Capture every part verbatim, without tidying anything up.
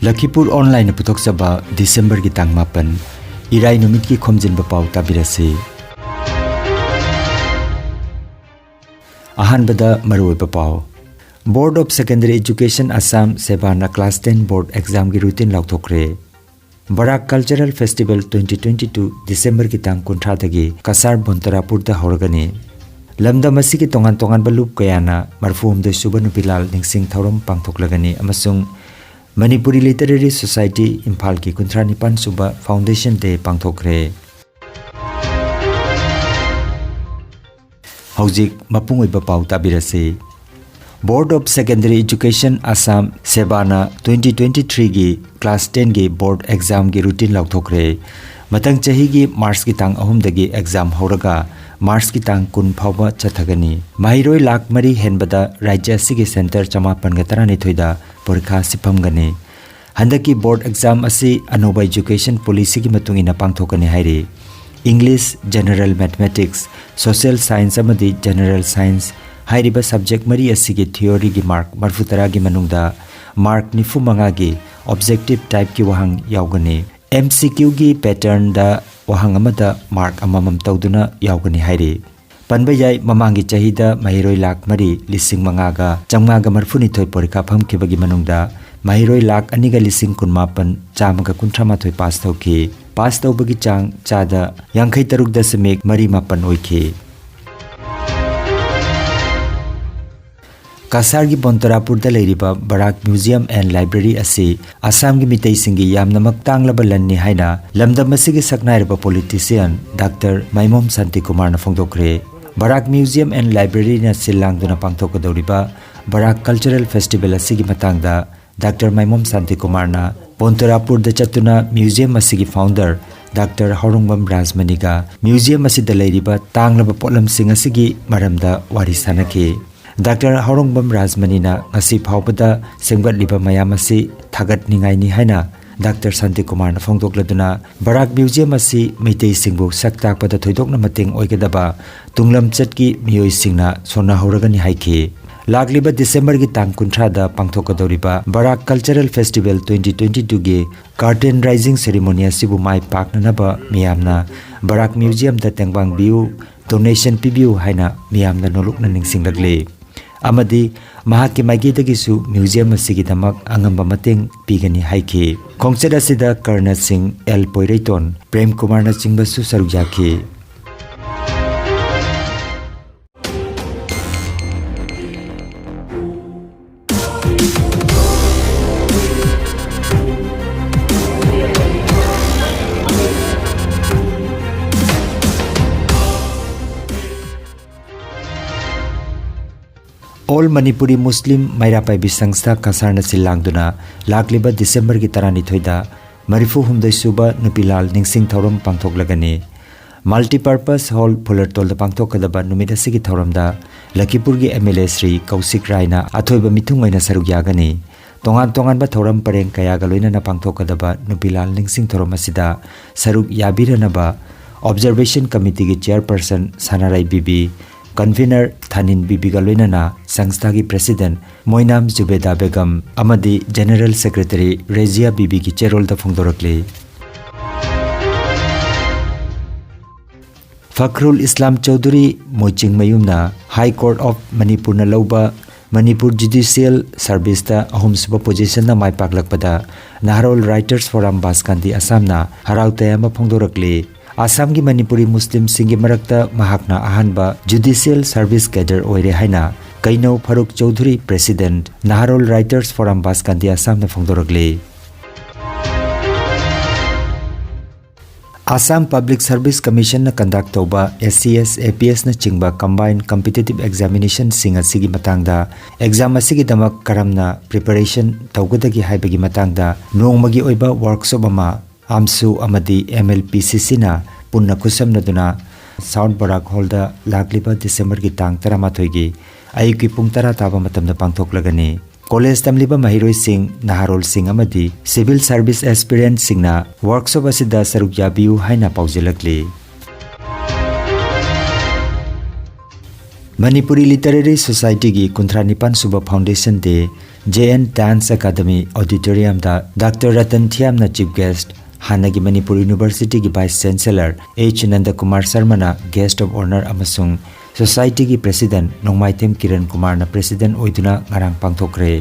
ꯂꯈꯤꯄꯨꯔ ꯑꯣꯟꯂꯥꯏꯟꯅ ꯄꯨꯊꯣꯛꯆꯕ ꯗꯤꯁꯦꯝꯕꯔꯒꯤ ꯇꯥꯡ ꯃꯥꯄꯟ, ꯏꯔꯥꯏ ꯅꯨꯃꯤꯠꯀꯤ ꯈꯣꯝꯖꯤꯟꯕ ꯄꯥꯎ ꯇꯥꯕꯤꯔꯁꯤ꯫ ꯑꯍꯥꯟꯕꯗ ꯃꯔꯨꯑꯣꯏꯕ ꯄꯥꯎ꯫ Board of Secondary Education Assam, ꯁꯦꯕꯥꯅ class ten board examꯒꯤ routine ꯂꯥꯎꯊꯣꯛꯈ꯭ꯔꯦ꯫ Barak Cultural Festival twenty twenty two ꯗꯤꯁꯦꯝꯕꯔꯒꯤ ꯇꯥꯡ ꯀꯨꯟꯊ꯭ꯔꯥꯗꯒꯤ ꯀꯁꯥꯔ ꯕꯣꯟꯇꯔꯥꯄꯨꯔꯗ ꯍꯧꯔꯒꯅꯤ꯫ ꯂꯝꯗꯝ ꯑꯁꯤꯒꯤ ꯇꯣꯉꯥꯟ ꯇꯣꯉꯥꯟꯕ ꯂꯨꯞ ꯀꯌꯥꯅ ꯃꯔꯐꯨ ꯍꯨꯝꯗꯣꯏ ꯁꯨꯕ ꯅꯨꯄꯤ ꯂꯥꯜ ꯅꯤꯡꯁꯤꯡ ꯊꯧꯔꯝ ꯄꯥꯡꯊꯣꯛꯂꯒꯅꯤ ꯑꯃꯁꯨꯡ ꯃꯅꯤꯄꯨꯔꯤ Literary Society ꯏꯝꯐꯥꯜꯒꯤ ꯀꯨꯟꯊ꯭ꯔꯥ ꯅꯤꯄꯥꯟ ꯁꯨꯕ Foundation Day ꯄꯥꯡꯊꯣꯛꯈ꯭ꯔꯦ꯫ ꯍꯧꯖꯤꯛ ꯃꯄꯨꯡ ꯑꯣꯏꯕ ꯄꯥꯎ ꯇꯥꯕꯤꯔꯁꯤ꯫ Board of Secondary Education Assam, ꯁꯦꯕꯥꯅ twenty twenty three ꯒꯤ class ten ꯒꯤ board examꯒꯤ routine ꯂꯥꯎꯊꯣꯛꯈ꯭ꯔꯦ꯫ ꯃꯊꯪ ꯆꯍꯤꯒꯤ ꯃꯥꯔꯆꯀꯤ ꯇꯥꯡ ꯑꯍꯨꯝꯗꯒꯤ exam ꯍꯧꯔꯒ ꯃꯥꯔꯆꯀꯤ ꯇꯥꯡ ꯀꯨꯟ ꯐꯥꯎꯕ ꯆꯠꯊꯒꯅꯤ꯫ ꯃꯍꯩꯔꯣꯏ ꯂꯥꯈ ꯃꯔꯤ ꯍꯦꯟꯕꯗ ꯔꯥꯖ꯭ꯌ ꯑꯁꯤꯒꯤ center ꯆꯃꯥꯄꯟꯒ ꯇꯔꯥꯅꯤꯊꯣꯏꯗ ꯄꯔꯤꯈꯥ ꯑꯁꯤ ꯐꯝꯒꯅꯤ꯫ ꯍꯟꯗꯛꯀꯤ board exam ꯑꯁꯤ ꯑꯅꯧꯕ education policyꯒꯤ ꯃꯇꯨꯡ ꯏꯟꯅ ꯄꯥꯡꯊꯣꯛꯀꯅꯤ ꯍꯥꯏꯔꯤ꯫ English, General Mathematics, Social Science ꯑꯃꯗꯤ General Science ꯍꯥꯏꯔꯤꯕ subject ꯃꯔꯤ ꯑꯁꯤꯒꯤ theoryꯒꯤ mark ꯃꯔꯐꯨ ꯇꯔꯥꯒꯤ ꯃꯅꯨꯡꯗ mark ꯅꯤꯐꯨ ꯃꯉꯥꯒꯤ objective typeꯀꯤ ꯋꯥꯍꯪ ꯌꯥꯎꯒꯅꯤ꯫ M C Qꯒꯤ patternꯗ ꯋꯥꯍꯪ ꯑꯃꯗ mark ꯑꯃꯃꯝ ꯇꯧꯗꯨꯅ ꯌꯥꯎꯒꯅꯤ ꯍꯥꯏꯔꯤ꯫ ꯄꯟꯕ ꯌꯥꯏ, ꯃꯃꯥꯡꯒꯤ ꯆꯍꯤꯗ ꯃꯍꯩꯔꯣꯏ ꯂꯥꯈ ꯃꯔꯤ ꯂꯤꯁꯤꯡ ꯃꯉꯥꯒ ꯆꯥꯝꯃꯉꯥꯒ ꯃꯔꯐꯨꯅꯤꯊꯣꯏ ꯄꯔꯤꯈꯥ ꯐꯝꯈꯤꯕꯒꯤ ꯃꯅꯨꯡꯗ ꯃꯍꯩꯔꯣꯏ ꯂꯥꯈ ꯑꯅꯤꯒ ꯂꯤꯁꯤꯡ ꯀꯨꯟꯃꯥꯄꯟ ꯆꯥꯝꯃꯒ ꯀꯨꯟꯊ꯭ꯔꯥ ꯃꯥꯊꯣꯏ pass ꯇꯧꯈꯤ꯫ Pass ꯇꯧꯕꯒꯤ ꯆꯥꯡ ꯆꯥꯗ ꯌꯥꯡꯈꯩ ꯇꯔꯨꯛ ꯗꯁꯃꯤꯛ ꯃꯔꯤ ꯃꯥꯄꯟ ꯑꯣꯏꯈꯤ꯫ ꯀꯁꯥꯔꯒꯤ ꯕꯣꯟꯇꯔꯥꯄꯨꯔꯗ ꯂꯩꯔꯤꯕ ꯕꯔꯥꯛ Museum and Library ꯑꯁꯤ ꯑꯁꯥꯝꯒꯤ ꯃꯤꯇꯩꯁꯤꯡꯒꯤ ꯌꯥꯝꯅꯃꯛ ꯇꯥꯡꯂꯕ ꯂꯟꯅꯤ ꯍꯥꯏꯅ ꯂꯝꯗꯝ ꯑꯁꯤꯒꯤ ꯁꯛꯅꯥꯏꯔꯕ politician Doctor ꯃꯥꯏꯃꯣꯝ ꯁꯥꯟꯇꯤꯀꯨꯃꯥꯔꯅ ꯐꯣꯡꯗꯣꯛꯈ꯭ꯔꯦ꯫ Barak Museum and Libraryꯅ ꯁꯤꯜ ꯂꯥꯡꯗꯨꯅ ꯄꯥꯡꯊꯣꯛꯀꯗꯧꯔꯤꯕ ꯕꯔꯥꯛ Cultural Festival ꯑꯁꯤꯒꯤ ꯃꯇꯥꯡꯗ Doctor ꯃꯥꯏꯃꯣꯝ ꯁꯥꯟꯇꯤꯀꯨꯃꯥꯔꯅ ꯕꯣꯟꯇꯔꯥꯄꯨꯔꯗ ꯆꯠꯇꯨꯅ museum ꯑꯁꯤꯒꯤ founder Doctor ꯍꯥꯎꯔꯣꯡꯕꯝ ꯔꯥꯖꯃꯅꯤꯒ museum ꯑꯁꯤꯗ ꯂꯩꯔꯤꯕ ꯇꯥꯡꯂꯕ ꯄꯣꯠꯂꯝꯁꯤꯡ ꯑꯁꯤꯒꯤ ꯃꯔꯝꯗ ꯋꯥꯔꯤ ꯁꯥꯅꯈꯤ꯫ Doctor ꯍꯥꯎꯔꯣꯡꯕꯝ ꯔꯥꯖꯃꯅꯤꯅ ꯉꯁꯤ ꯐꯥꯎꯕꯗ ꯁꯦꯝꯒꯠꯂꯤꯕ ꯃꯌꯥꯝ ꯑꯁꯤ ꯊꯥꯒꯠꯅꯤꯡꯉꯥꯏꯅꯤ ꯍꯥꯏꯅ Doctor ꯁꯥꯟꯇꯤꯀꯨꯃꯥꯔꯅ ꯐꯣꯡꯗꯣꯛꯂꯗꯨꯅ, ꯕꯔꯥꯛ Museum ꯑꯁꯤ ꯃꯩꯇꯩꯁꯤꯡꯕꯨ ꯁꯛ ꯇꯥꯛꯄꯗ ꯊꯣꯏꯗꯣꯛꯅ ꯃꯇꯦꯡ ꯑꯣꯏꯒꯗꯕ ꯇꯨꯡꯂꯝꯆꯠꯀꯤ ꯃꯤꯑꯣꯏꯁꯤꯡꯅ ꯁꯣꯟꯅꯍꯧꯔꯒꯅꯤ ꯍꯥꯏꯈꯤ꯫ ꯂꯥꯛꯂꯤꯕ ꯗꯤꯁꯦꯝꯕꯔꯒꯤ ꯇꯥꯡ ꯀꯨꯟꯊ꯭ꯔꯥꯗ ꯄꯥꯡꯊꯣꯛꯀꯗꯧꯔꯤꯕ ꯕꯔꯥꯛ Cultural Festival twenty twenty twoꯒꯤ Curtain Rising Ceremony ꯑꯁꯤꯕꯨ ꯃꯥꯏ ꯄꯥꯛꯅꯅꯕ ꯃꯤꯌꯥꯝꯅ ꯕꯔꯥꯛ Museumꯗ ꯇꯦꯡꯕꯥꯡꯕꯤꯌꯨ, donation ꯄꯤꯕꯤꯌꯨ ꯍꯥꯏꯅ ꯃꯤꯌꯥꯝꯅ ꯅꯣꯂꯨꯛꯅ ꯅꯤꯡꯁꯤꯡꯂꯛꯂꯤ꯫ ꯑꯃꯗꯤ ꯃꯍꯥꯛꯀꯤ ꯃꯥꯏꯀꯩꯗꯒꯤꯁꯨ museum ꯑꯁꯤꯒꯤꯗꯃꯛ ꯑꯉꯝꯕ ꯃꯇꯦꯡ ꯄꯤꯒꯅꯤ ꯍꯥꯏꯈꯤ꯫ ꯈꯣꯡꯆꯠ ꯑꯁꯤꯗ ꯀꯔꯅ ꯁꯤꯡ, ꯑꯦꯜ ꯄꯣꯏꯔꯩꯇꯣꯟ, ꯄ꯭ꯔꯦꯝ ꯀꯨꯃꯥꯔꯅꯆꯤꯡꯕꯁꯨ ꯁꯔꯨꯛ ꯌꯥꯈꯤ꯫ All Manipuri Muslim ꯃꯩꯔꯥ ꯄꯥꯏꯕꯤ ꯁꯪꯁꯊꯥ ꯀꯁꯥꯔꯅ ꯁꯤꯜ ꯂꯥꯡꯗꯨꯅ ꯂꯥꯛꯂꯤꯕ ꯗꯤꯁꯦꯝꯕꯔꯒꯤ ꯇꯔꯥꯅꯤꯊꯣꯏꯗ ꯃꯔꯤꯐꯨ ꯍꯨꯝꯗꯣꯏ ꯁꯨꯕ ꯅꯨꯄꯤ ꯂꯥꯜ ꯅꯤꯡꯁꯤꯡ ꯊꯧꯔꯝ ꯄꯥꯡꯊꯣꯛꯂꯒꯅꯤ꯫ Multipurpose Hall ꯐꯨꯂꯔꯇꯣꯜꯗ ꯄꯥꯡꯊꯣꯛꯀꯗꯕ ꯅꯨꯃꯤꯠ ꯑꯁꯤꯒꯤ ꯊꯧꯔꯝꯗ ꯂꯈꯤꯄꯨꯔꯒꯤ MLA ꯁ꯭ꯔꯤ ꯀꯧꯁꯤꯛ ꯔꯥꯏꯅ ꯑꯊꯣꯏꯕ ꯃꯤꯊꯨꯡ ꯑꯣꯏꯅ ꯁꯔꯨꯛ ꯌꯥꯒꯅꯤ꯫ ꯇꯣꯉꯥꯟ ꯇꯣꯉꯥꯟꯕ ꯊꯧꯔꯝ ꯄꯔꯦꯡ ꯀꯌꯥꯒ ꯂꯣꯏꯅꯅ ꯄꯥꯡꯊꯣꯛꯀꯗꯕ ꯅꯨꯄꯤ ꯂꯥꯜ ꯅꯤꯡꯁꯤꯡ ꯊꯧꯔꯝ ꯑꯁꯤꯗ ꯁꯔꯨꯛ ꯌꯥꯕꯤꯔꯅꯕ Observation Committeeꯒꯤ Chairperson ꯁꯅꯥꯔꯥꯏ ꯕꯤꯕꯤ, Convener ꯊꯥꯅꯤꯟ ꯕꯤꯕꯤꯒ ꯂꯣꯏꯅꯅ ꯁꯪꯁꯊꯥꯒꯤ President ꯃꯣꯏꯅꯥꯝ ꯖꯨꯕꯦꯗꯥ ꯕꯦꯒꯝ ꯑꯃꯗꯤ General Secretary ꯔꯦꯖꯤꯌꯥ ꯕꯤꯕꯤꯒꯤ ꯆꯦꯔꯣꯜꯗ ꯐꯣꯡꯗꯣꯔꯛꯂꯤ꯫ ꯐꯈ꯭ꯔꯨꯜ Islam Chaudhuri ꯃꯣꯏꯆꯤꯡꯃꯌꯨꯝꯅ High Court of ꯃꯅꯤꯄꯨꯔꯅ ꯂꯧꯕ ꯃꯅꯤꯄꯨꯔ Judicial Serviceꯇ ꯑꯍꯨꯝꯁꯨꯕ positionꯗ ꯃꯥꯏ ꯄꯥꯛꯂꯛꯄꯗ ꯅꯍꯥꯔꯣꯜ Writers Forum ꯕꯥꯁꯀꯥꯟꯗꯤ ꯑꯁꯥꯝꯅ ꯍꯔꯥꯎ ꯇꯌꯥꯝꯕ ꯐꯣꯡꯗꯣꯔꯛꯂꯤ꯫ ꯑꯁꯥꯝꯒꯤ ꯃꯅꯤꯄꯨꯔꯤ ꯃꯨꯁꯂꯤꯝꯁꯤꯡꯒꯤ ꯃꯔꯛꯇ ꯃꯍꯥꯛꯅ ꯑꯍꯥꯟꯕ Judicial Service Cadre ꯑꯣꯏꯔꯦ ꯍꯥꯏꯅ ꯀꯩꯅꯧ ꯐꯔꯨꯛ ꯆꯧꯙꯨꯔꯤ, President, ꯅꯍꯥꯔꯣꯜ Writers Forum ꯕꯥꯁꯀꯥꯟꯗꯤ ꯑꯁꯥꯝꯅ ꯐꯣꯡꯗꯣꯔꯛꯂꯤ꯫ Assam Public Service Commissionꯅ conduct ꯇꯧꯕ SCS, APSꯅꯆꯤꯡꯕ combined competitive examinationꯁꯤꯡ ꯑꯁꯤꯒꯤ ꯃꯇꯥꯡꯗ, exam ꯑꯁꯤꯒꯤꯗꯃꯛ ꯀꯔꯝꯅ preparation ꯇꯧꯒꯗꯒꯦ ꯍꯥꯏꯕꯒꯤ ꯃꯇꯥꯡꯗ ꯅꯣꯡꯃꯒꯤ ꯑꯣꯏꯕ workshop ꯑꯃ ꯑꯥꯝꯁꯨ ꯑꯃꯗꯤ MLPCCꯅ ꯄꯨꯟꯅ ꯈꯨꯠꯁꯝꯅꯗꯨꯅ South Barak Hallꯗ ꯂꯥꯛꯂꯤꯕ ꯗꯤꯁꯦꯝꯕꯔꯒꯤ ꯇꯥꯡ ꯇꯔꯥꯃꯥꯊꯣꯏꯒꯤ ꯑꯌꯨꯛꯀꯤ ꯄꯨꯡ ꯇꯔꯥ ꯇꯥꯕ ꯃꯇꯝꯗ ꯄꯥꯡꯊꯣꯛꯂꯒꯅꯤ꯫ ꯀꯣꯂꯦꯖ ꯇꯝꯂꯤꯕ ꯃꯍꯩꯔꯣꯏꯁꯤꯡ, ꯅꯍꯥꯔꯣꯜꯁꯤꯡ ꯑꯃꯗꯤ civil service aspirantꯁꯤꯡꯅ workshop ꯑꯁꯤꯗ ꯁꯔꯨꯛ ꯌꯥꯕꯤꯌꯨ ꯍꯥꯏꯅ ꯄꯥꯎꯖꯦꯜꯂꯛꯂꯤ꯫ ꯃꯅꯤꯄꯨꯔꯤ ꯂꯤꯇꯔꯦꯔꯤ ꯁꯣꯁꯥꯏꯇꯤꯒꯤ ꯀꯨꯟꯊ꯭ꯔꯥ ꯅꯤꯄꯥꯟ ꯁꯨꯕ foundation day J N dance academy ꯑꯣꯗꯤꯇꯣꯔꯤꯌꯝꯗ ꯗꯥꯛꯇꯔ ꯔꯇꯟ ꯊꯤꯌꯥꯝꯅ ꯆꯤꯐ ꯒꯦꯁ꯭ꯠ, ꯍꯥꯟꯅꯒꯤ ꯃꯅꯤꯄꯨꯔ ꯌꯨꯅꯤꯚꯔꯁꯤꯇꯤꯒꯤ ꯚꯥꯏꯁ ꯆꯦꯟꯁꯦꯂꯔ ꯑꯩꯆ ꯅꯟꯗꯀꯨꯃꯥꯔ ꯁꯔꯃꯅ ꯒꯦꯁ꯭ꯠ ꯑꯣꯐ ꯑꯣꯅꯔ ꯑꯃꯁꯨꯡ ꯁꯣꯁꯥꯏꯇꯤꯒꯤ ꯄ꯭ꯔꯦꯁꯤꯗꯦꯟꯠ ꯅꯣꯡꯃꯥꯏꯊꯦꯝ ꯀꯤꯔꯟ ꯀꯨꯃꯥꯔꯅ ꯄ꯭ꯔꯦꯁꯤꯗꯦꯟꯠ ꯑꯣꯏꯗꯨꯅ ꯉꯔꯥꯡ ꯄꯥꯡꯊꯣꯛꯈ꯭ꯔꯦ꯫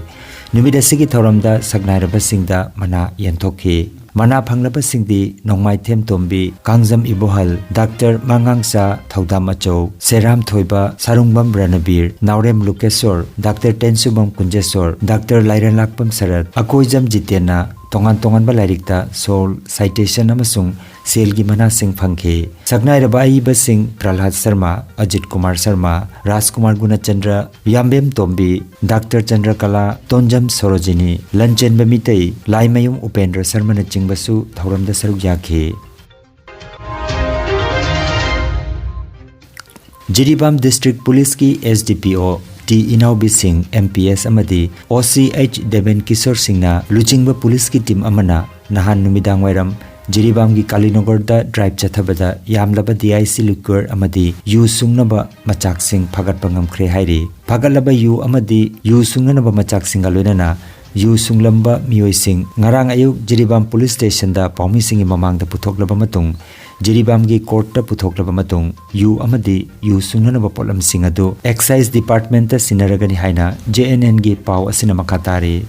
ꯅꯨꯃꯤꯠ ꯑꯁꯤꯒꯤ ꯊꯧꯔꯝꯗ ꯁꯛꯅꯥꯏꯔꯕꯁꯤꯡꯗ ꯃꯅꯥ ꯌꯦꯟꯊꯣꯛꯈꯤ꯫ ꯃꯅꯥ ꯐꯪꯂꯕꯁꯤꯡꯗꯤ ꯅꯣꯡꯃꯥꯏꯊꯦꯝ ꯇꯣꯝꯕꯤ, ꯀꯥꯡꯖꯝ ꯏꯕꯣꯍꯜ, ꯗꯥꯛꯇꯔ ꯃꯉꯥꯡꯆꯥ ꯊꯧꯗꯥꯝ ꯑꯆꯧ, ꯁꯦꯔꯥꯝ ꯊꯣꯏꯕ, ꯁꯥꯔꯨꯡꯕꯝ ꯔꯅꯕꯤꯔ, ꯅꯥꯎꯔꯦꯝ ꯂꯨꯀꯦꯁꯣꯔ, ꯗꯥꯛꯇꯔ ꯇꯦꯟꯁꯨꯕꯝ ꯀꯨꯟꯖꯦꯁꯣꯔ, ꯗꯥꯛꯇꯔ ꯂꯥꯏꯔꯦꯟꯂꯥꯛꯄꯝ ꯁꯔꯠ, ꯑꯀꯣꯏꯖꯝ ꯖꯤꯇꯦꯟꯅ ꯇꯣꯉꯥꯟ ꯇꯣꯉꯥꯟꯕ ꯂꯥꯏꯔꯤꯛꯇ ꯁꯣꯜ, ꯁꯥꯏꯇꯦꯁꯟ ꯑꯃꯁꯨꯡ ꯁꯦꯜꯒꯤ ꯃꯅꯥꯁꯤꯡ ꯐꯪꯈꯤ꯫ ꯁꯛꯅꯥꯏꯔꯕ ꯑꯏꯕꯁꯤꯡ ꯄ꯭ꯔꯍꯂꯥꯗ ꯁꯔꯃ, ꯑꯖꯤꯠ ꯀꯨꯃꯥꯔ ꯁꯔꯃ, ꯔꯥꯖꯀꯨꯃꯥꯔ ꯒꯨꯅꯆꯟꯗ꯭ꯔ, ꯌꯥꯝꯕꯦꯝ ꯇꯣꯝꯕꯤ, ꯗꯥꯛꯇꯔ ꯆꯟꯗ꯭ꯔꯀꯂꯥ, ꯇꯣꯟꯖꯝ ꯁꯣꯔꯣꯖꯤꯅꯤ, ꯂꯟꯆꯦꯟꯕ ꯃꯤꯇꯩ, ꯂꯥꯏꯃꯌꯨꯝ ꯎꯄꯦꯟꯗ꯭ꯔ ꯁꯔꯃꯅꯆꯤꯡꯕꯁꯨ ꯊꯧꯔꯝꯗ ꯁꯔꯨꯛ ꯌꯥꯈꯤ꯫ ꯖꯤꯔꯤꯕꯥꯝ ꯗꯤꯁꯇ꯭ꯔꯤꯛ ꯄꯨꯂꯤꯁꯀꯤ ꯑꯦꯁ ꯗꯤ ꯄꯤ ꯑꯣ ꯇꯤ ꯏꯅꯥꯎꯕꯤ ꯁꯤꯡ, ꯑꯦꯝ ꯄꯤ ꯑꯦꯁ, ꯑꯃꯗꯤ ꯑꯣ ꯁꯤ ꯑꯩꯆ ꯗꯦꯕꯦꯟ ꯀꯤꯁꯣꯔ ꯁꯤꯡꯅ ꯂꯨꯆꯤꯡꯕ ꯄꯨꯂꯤꯁꯀꯤ ꯇꯤꯝ ꯑꯃꯅ ꯅꯍꯥꯟ ꯅꯨꯃꯤꯗꯥꯡ ꯋꯥꯏꯔꯝ ꯖꯤꯔꯤꯕꯥꯝꯒꯤ ꯀꯥꯂꯤꯅꯒꯔꯗ ꯗ꯭ꯔꯥꯏꯚ ꯆꯠꯊꯕꯗ ꯌꯥꯝꯂꯕ ꯗꯤ ꯑꯥꯏ ꯁꯤ ꯂꯤꯀ꯭ꯋꯔ ꯑꯃꯗꯤ ꯌꯨ ꯁꯨꯡꯅꯕ ꯃꯆꯥꯛꯁꯤꯡ ꯐꯥꯒꯠꯄ ꯉꯝꯈ꯭ꯔꯦ ꯍꯥꯏꯔꯤ꯫ ꯐꯥꯒꯠꯂꯕ ꯌꯨ ꯑꯃꯗꯤ ꯌꯨ ꯁꯨꯡꯅꯅꯕ ꯃꯆꯥꯛꯁꯤꯡꯒ ꯂꯣꯏꯅꯅ ꯌꯨ ꯁꯨꯡꯂꯝꯕ ꯃꯤꯑꯣꯏꯁꯤꯡ ꯉꯔꯥꯡ ꯑꯌꯨꯛ ꯖꯤꯔꯤꯕꯥꯝ ꯄꯨꯂꯤꯁ ꯁ꯭ꯇꯦꯁꯟꯗ ꯄꯥꯎꯃꯤꯁꯤꯡꯒꯤ ꯃꯃꯥꯡꯗ ꯄꯨꯊꯣꯛꯂꯕ ꯃꯇꯨꯡ, ꯖꯤꯔꯤꯕꯥꯝꯒꯤ ꯀꯣꯔꯠꯇ ꯄꯨꯊꯣꯛꯂꯕ ꯃꯇꯨꯡ, ꯌꯨ ꯑꯃꯗꯤ ꯌꯨ ꯁꯨꯡꯅꯅꯕ ꯄꯣꯠꯂꯝꯁꯤꯡ ꯑꯗꯨ ꯑꯦꯛꯁꯥꯏꯖ ꯗꯤꯄꯥꯔꯠꯃꯦꯟꯠꯇ ꯁꯤꯟꯅꯔꯒꯅꯤ ꯍꯥꯏꯅ ꯖꯦ ꯑꯦꯟ ꯑꯦꯟꯒꯤ ꯄꯥꯎ ꯑꯁꯤꯅ ꯃꯈꯥ ꯇꯥꯔꯤ꯫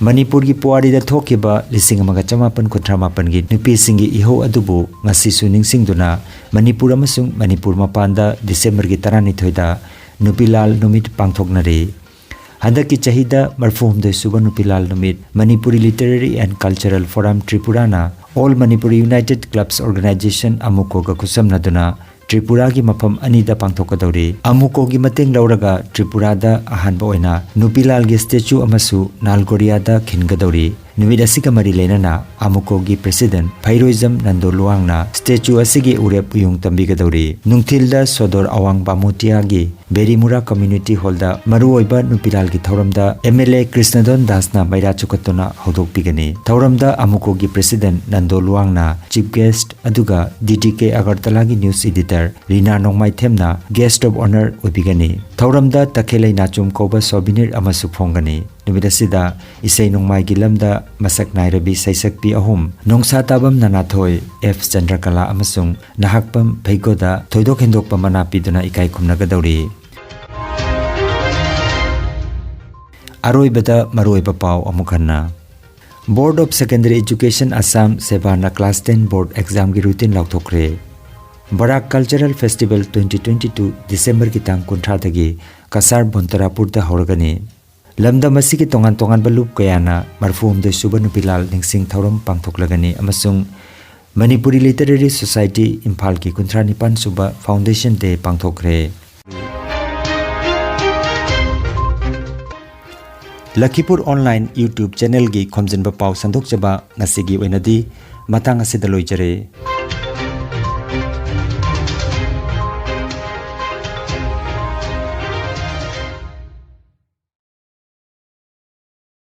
ꯃꯅꯤꯄꯨꯔꯒꯤ ꯄꯨꯋꯥꯔꯤꯗ ꯊꯣꯛꯈꯤꯕ ꯂꯤꯁꯤꯡ ꯑꯃꯒ ꯆꯃꯥꯄꯟ ꯀꯨꯟꯊ꯭ꯔꯥ ꯃꯥꯄꯟꯒꯤ ꯅꯨꯄꯤꯁꯤꯡꯒꯤ ꯏꯍꯧ ꯑꯗꯨꯕꯨ ꯉꯁꯤꯁꯨ ꯅꯤꯡꯁꯤꯡꯗꯨꯅ ꯃꯅꯤꯄꯨꯔ ꯑꯃꯁꯨꯡ ꯃꯅꯤꯄꯨꯔ ꯃꯄꯥꯟꯗ ꯗꯤꯁꯦꯝꯕꯔꯒꯤ ꯇꯔꯥꯅꯤꯊꯣꯏꯗ ꯅꯨꯄꯤ ꯂꯥꯜ ꯅꯨꯃꯤꯠ ꯄꯥꯡꯊꯣꯛꯅꯔꯤ꯫ ꯍꯟꯗꯛꯀꯤ ꯆꯍꯤꯗ ꯃꯔꯐꯨ ꯍꯨꯝꯗꯣꯏ ꯁꯨꯕ ꯅꯨꯄꯤ ꯂꯥꯜ ꯅꯨꯃꯤꯠ Manipuri literary and cultural forum ꯇ꯭ꯔꯤꯄꯨꯔꯥꯅ all Manipuri united clubs organisation, ꯑꯃꯨꯀꯣꯒ ꯈꯨꯠꯁꯝꯅꯗꯨꯅ ꯇ꯭ꯔꯤꯄꯨꯔꯥꯒꯤ ꯃꯐꯝ ꯑꯅꯤꯗ ꯄꯥꯡꯊꯣꯛꯀꯗꯧꯔꯤ꯫ ꯑꯃꯨꯀꯣꯒꯤ ꯃꯇꯦꯡ ꯂꯧꯔꯒ ꯇ꯭ꯔꯤꯄꯨꯔꯥꯗ ꯑꯍꯥꯟꯕ ꯑꯣꯏꯅ ꯅꯨꯄꯤ ꯂꯥꯜꯒꯤ ꯁ꯭ꯇꯦꯆꯨ ꯑꯃꯁꯨ ꯅꯥꯜꯒꯣꯔꯤꯌꯥꯗ ꯈꯤꯟꯒꯗꯧꯔꯤ꯫ ꯅꯨꯃꯤꯠ ꯑꯁꯤꯒ ꯃꯔꯤ ꯂꯩꯅꯅ ꯑꯃꯨꯀꯣꯒꯤ ꯄ꯭ꯔꯦꯁꯤꯗꯦꯟꯠ ꯐꯩꯔꯣꯏꯖꯝ ꯅꯟꯗꯣ ꯂꯨꯋꯥꯡꯅ ꯁ꯭ꯇꯦꯆꯨ ꯑꯁꯤꯒꯤ ꯎꯔꯦꯞ ꯎꯌꯨꯡ ꯇꯝꯕꯤꯒꯗꯧꯔꯤ꯫ ꯅꯨꯡꯊꯤꯜꯗ ꯁꯣꯗꯣꯔ ꯑꯋꯥꯡ ꯕꯥꯃꯣꯇꯤꯌꯥꯒꯤ ꯕꯦꯔꯤꯃꯨꯔꯥ ꯀꯝꯃ꯭ꯌꯨꯅꯤꯇꯤ ꯍꯣꯜꯗ ꯃꯔꯨꯑꯣꯏꯕ ꯅꯨꯄꯤꯂꯥꯜꯒꯤ ꯊꯧꯔꯝꯗ ꯑꯦꯝ ꯑꯦꯜ ꯑꯦ ꯀ꯭ꯔꯤꯁꯅꯗꯣꯟ ꯗꯥꯁꯅ ꯃꯩꯔꯥ ꯆꯨꯈꯠꯇꯨꯅ ꯍꯧꯗꯣꯛꯄꯤꯒꯅꯤ꯫ ꯊꯧꯔꯝꯗ ꯑꯃꯨꯀꯣꯒꯤ ꯄ꯭ꯔꯦꯁꯤꯗꯦꯟꯠ ꯅꯟꯗꯣ ꯂꯨꯋꯥꯡꯅ ꯆꯤꯐ ꯒꯦꯁ꯭ꯠ ꯑꯗꯨꯒ ꯗꯤ ꯇꯤ ꯀꯦ ꯑꯒꯔꯇꯂꯥꯒꯤ ꯅ꯭ꯌꯨꯁ ꯏꯗꯤꯇꯔ ꯔꯤꯅꯥ ꯅꯣꯡꯃꯥꯏꯊꯦꯝꯅ ꯒꯦꯁ꯭ꯠ ꯑꯣꯐ ꯑꯣꯅꯔ ꯑꯣꯏꯕꯤꯒꯅꯤ꯫ ꯊꯧꯔꯝꯗ ꯇꯈꯦꯜꯂꯩ ꯅꯥꯆꯣꯝ ꯀꯧꯕ ꯁꯣꯚꯤꯅꯤꯔ ꯑꯃꯁꯨ ꯐꯣꯡꯒꯅꯤ꯫ ꯅꯨꯃꯤꯠ ꯑꯁꯤꯗ ꯏꯁꯩ ꯅꯣꯡꯃꯥꯏꯒꯤ ꯂꯝꯗ ꯃꯁꯛ ꯅꯥꯏꯔꯕꯤ ꯁꯩꯁꯛꯄꯤ ꯑꯍꯨꯝ, ꯅꯣꯡꯁꯥ ꯇꯥꯕꯝ ꯅꯅꯥꯊꯣꯏ, ꯑꯦꯐ ꯆꯟꯗ꯭ꯔꯀꯂꯥ ꯑꯃꯁꯨꯡ ꯅꯍꯥꯛꯄꯝ ꯐꯩꯒꯣꯗ ꯊꯣꯏꯗꯣꯛ ꯍꯦꯟꯗꯣꯛꯄ ꯃꯅꯥ ꯄꯤꯗꯨꯅ ꯏꯀꯥꯏ ꯈꯨꯝꯅꯒꯗꯧꯔꯤ꯫ ꯑꯔꯣꯏꯕꯗ ꯃꯔꯨꯑꯣꯏꯕ ꯄꯥꯎ ꯑꯃꯨꯛ ꯍꯟꯅ꯫ Board of Secondary Education Assam, ꯁꯦꯕꯥꯅ class ten board examꯒꯤ routine ꯂꯥꯎꯊꯣꯛꯈ꯭ꯔꯦ꯫ Barak Cultural Festival twenty twenty two Decemberꯒꯤ ꯇꯥꯡ ꯀꯨꯟꯊ꯭ꯔꯥꯗꯒꯤ ꯀꯁꯥꯔ ꯕꯣꯟꯇꯔꯥꯄꯨꯔꯗ ꯍꯧꯔꯒꯅꯤ꯫ ꯂꯝꯗꯝ ꯑꯁꯤꯒꯤ ꯇꯣꯉꯥꯟ ꯇꯣꯉꯥꯟꯕ ꯂꯨꯞ ꯀꯌꯥꯅ ꯃꯔꯤꯐꯨ ꯍꯨꯝꯗꯣꯏ ꯁꯨꯕ ꯅꯨꯄꯤꯂꯥꯜ ꯅꯤꯡꯁꯤꯡ ꯊꯧꯔꯝ ꯄꯥꯡꯊꯣꯛꯂꯒꯅꯤ ꯑꯃꯁꯨꯡ ꯃꯅꯤꯄꯨꯔꯤ ꯂꯤꯇꯔꯦꯔꯤ ꯁꯣꯁꯥꯏꯇꯤ ꯏꯝꯐꯥꯜꯒꯤ ꯀꯨꯟꯊ꯭ꯔꯥ ꯅꯤꯄꯥꯟ ꯁꯨꯕ ꯐꯥꯎꯟꯗꯦꯁꯟ ꯗꯦ ꯄꯥꯡꯊꯣꯛꯈ꯭ꯔꯦ꯫ ꯂꯈꯤꯄꯨꯔ online YouTube channelꯒꯤ ꯈꯣꯝꯖꯤꯟꯕ ꯄꯥꯎ ꯁꯟꯗꯣꯛꯆꯕ ꯉꯁꯤꯒꯤ ꯑꯣꯏꯅꯗꯤ ꯃꯇꯥꯡ ꯑꯁꯤꯗ ꯂꯣꯏꯖꯔꯦ꯫